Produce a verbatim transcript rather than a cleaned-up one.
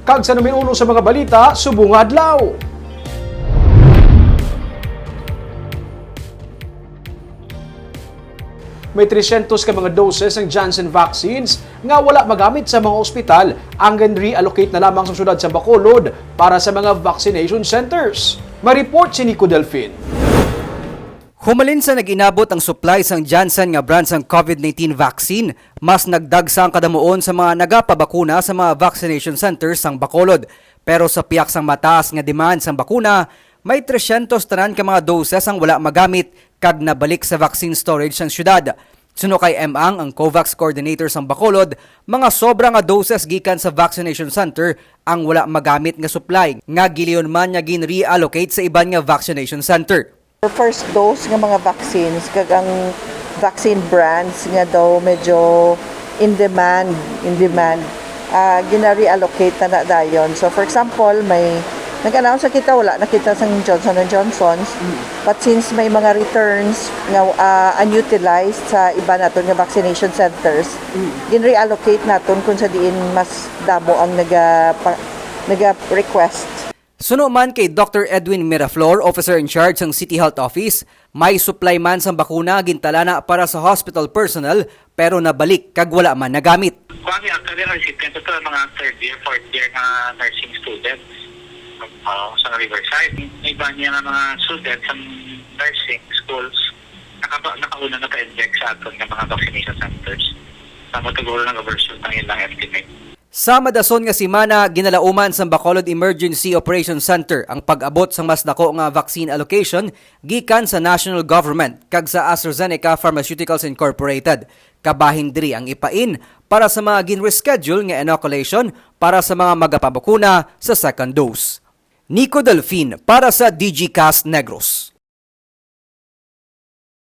Kag sa numero uno sa mga balita subong nga adlaw. May tresyentos ka mga doses sang Janssen vaccines nga wala magamit sa mga ospital ang gin-reallocate na lamang sa siyudad sa Bacolod para sa mga vaccination centers. May report si Nico Delfin. Humalin sa nag-inabot ang supply sang Janssen nga brand sang COVID nineteen vaccine, mas nagdagsa ang kadamuon sa mga nagapabakuna sa mga vaccination centers sang Bacolod. Pero sa pihak sang mataas nga demand sang bakuna, may tresyentos tanan ka mga doses ang wala magamit kag nabalik sa vaccine storage sang siyudad. Suno kay M. Ang, ang COVAX coordinator sang Bacolod, mga sobra nga doses gikan sa vaccination center ang wala magamit nga supply nga giliyon man nga gin-reallocate sa iban nga vaccination center. First dose nga mga vaccines kag ang vaccine brands nga daw medyo in demand, in demand, ah, gina-reallocate na na dayon. So, for example, may nag-announce na kita, wala na kita sang Johnson and Johnson's. But since may mga returns nga, ah, unutilized sa iba naton nga vaccination centers, gin-reallocate naton kung sa diin mas damo ang naga-, pa-, naga-request. Suno man kay Doctor Edwin Miraflor, officer in charge sang City Health Office, may supply man sang bakuna gintalana para sa hospital personnel, pero nabalik kag wala man nagamit. Kuan ni, actually, ang recipient ito ang mga third year, fourth year nga nursing student, ah, sa Riverside. May iba niya nga mga student sa nursing schools, nakapa-, nakauna na pa-inject sa aton nga mga vaccination centers. Tama, siguro nag-overshoot ang ilang estimate. Sa madason nga semana, ginalauman sang Bacolod Emergency Operations Center ang pag-abot sang mas dako nga vaccine allocation gikan sa national government kag sa AstraZeneca Pharmaceuticals Incorporated. Kabahin diri ang ipain para sa mga gin-reschedule nga inoculation para sa mga magapabakuna sa second dose. Nico Delfin para sa Digicast Negros.